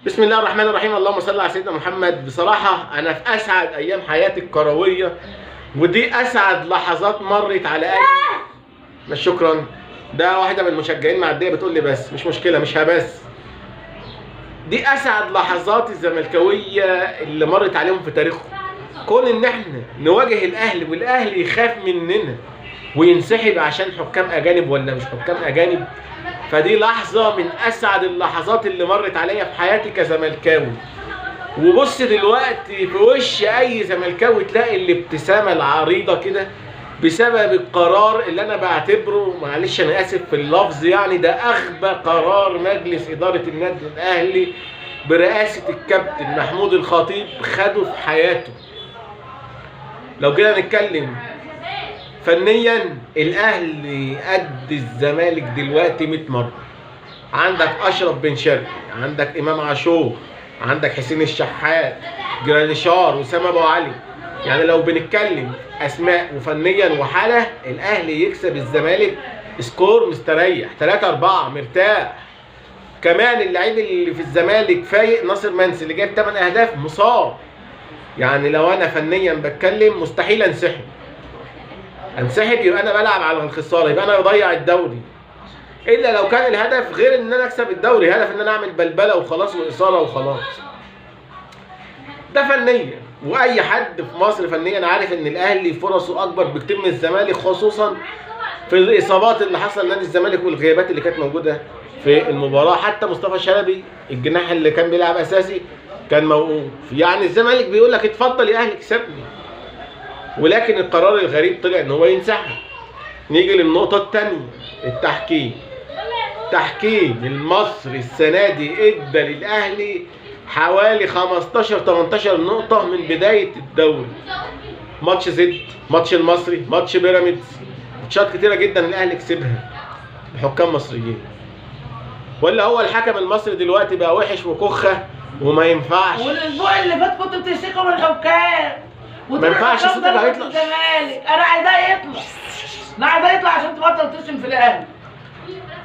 بسم الله الرحمن الرحيم، اللهم صل على سيدنا محمد. بصراحة أنا في أسعد أيام حياتي الكروية، ودي أسعد لحظات مرت على أي. مش شكرا، ده واحدة من المشجعين معدية بتقول لي بس مش مشكلة مش هبس. دي أسعد لحظات الزملكاوية اللي مرت عليهم في تاريخهم. كون إن إحنا نواجه الأهلي والأهلي يخاف مننا وينسحب عشان حكام أجانب ولا مش حكام أجانب، فدي لحظة من أسعد اللحظات اللي مرت عليا في حياتي كزملكاوي. وبص دلوقتي في وش أي زملكاوي تلاقي الابتسامة العريضة كده بسبب القرار اللي أنا بعتبره، معلش أنا آسف في اللفظ، يعني ده أغبى قرار مجلس إدارة النادي الأهلي برئاسة الكابتن محمود الخطيب خده في حياته. لو جينا نتكلم فنيا، الاهلي قد الزمالك دلوقتي 100 مرة. عندك اشرف بن شرقي، عندك امام عاشور، عندك حسين الشحات، جرانيشار، وسام ابو علي. يعني لو بنتكلم اسماء وفنيا وحاله، الاهلي يكسب الزمالك score مستريح 3-4 مرتاح. كمان اللعيب اللي في الزمالك فايق، ناصر منسي اللي جايب 8 اهداف مصاب. يعني لو انا فنيا بتكلم مستحيل انسحب، يبقى انا بلعب على الخسارة، يبقى انا بضيع الدوري. الا لو كان الهدف غير ان انا اكسب الدوري، هدف ان انا اعمل بلبلة وخلاص واثاره وخلاص. ده فنيا، واي حد في مصر فنيا عارف ان الاهلي فرصة اكبر بكتير من الزمالك، خصوصا في الاصابات اللي حصل لنادي الزمالك والغيابات اللي كانت موجودة في المباراة. حتى مصطفى شلبي الجناح اللي كان بيلعب اساسي كان موقوف. يعني الزمالك بيقول لك اتفضل يا اهلي كسبني، ولكن القرار الغريب طلع ان هو ينسحب. نيجي للنقطة الثانية، التحكيم. التحكيم المصري السنة دي ادى للاهلي حوالي 15 18 نقطة من بداية الدوري. ماتش زد، ماتش المصري، ماتش بيراميدز، ماتشات كتيرة جدا الاهلي كسبها بحكام مصريين. ولا هو الحكم المصري دلوقتي بقى وحش وكخة وما ينفعش؟ والاسبوع اللي فات كنت بتشتكوا من الحكام، ما ينفعش صوتك هيطلع. الزمالك انا عايزاه يطلع، انا عايزاه يطلع عشان تبطل تشتم في الاهلي.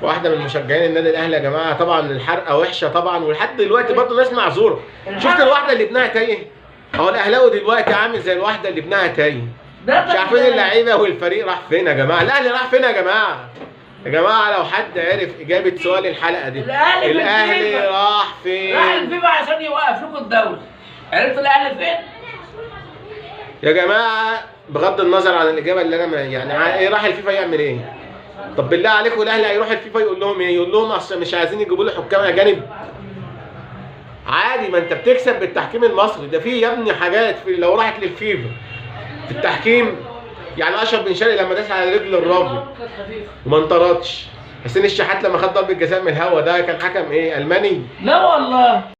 واحدة من مشجعين النادي الاهلي يا جماعة، طبعا الحرقة وحشة طبعا، ولحد دلوقتي برضه الناس معذوره. شفت الواحدة اللي ابنها تايه؟ هو الاهلاوي دلوقتي عامل زي الواحدة اللي ابنها تايه، مش عارفين اللعيبة والفريق راح فين يا جماعة. الاهلي راح فين يا جماعة؟ يا جماعة لو حد عرف اجابه سؤال الحلقة دي، الاهلي راح فين؟ راح الفيفا عشان يوقف لكم الدوري. عرفتوا الاهلي فين؟ يا جماعة بغض النظر عن الاجابة اللي انا يعني ايه راح الفيفا يعمل ايه؟ طب بالله عليكم الاهلي هيروح الفيفا يقول لهم ايه؟ يقول لهم اصل مش عايزين يجيبوا لي حكام اجانب؟ عادي، ما انت بتكسب بالتحكيم المصري ده. في يا ابني حاجات في لو راحت للفيفا في التحكيم، يعني اشرف بن شرقي لما داس على رجل الراجل وما انطردش، حسين الشحات لما خد ضربه جزاء من الهوا، ده كان حكم ايه؟ الماني؟ لا والله.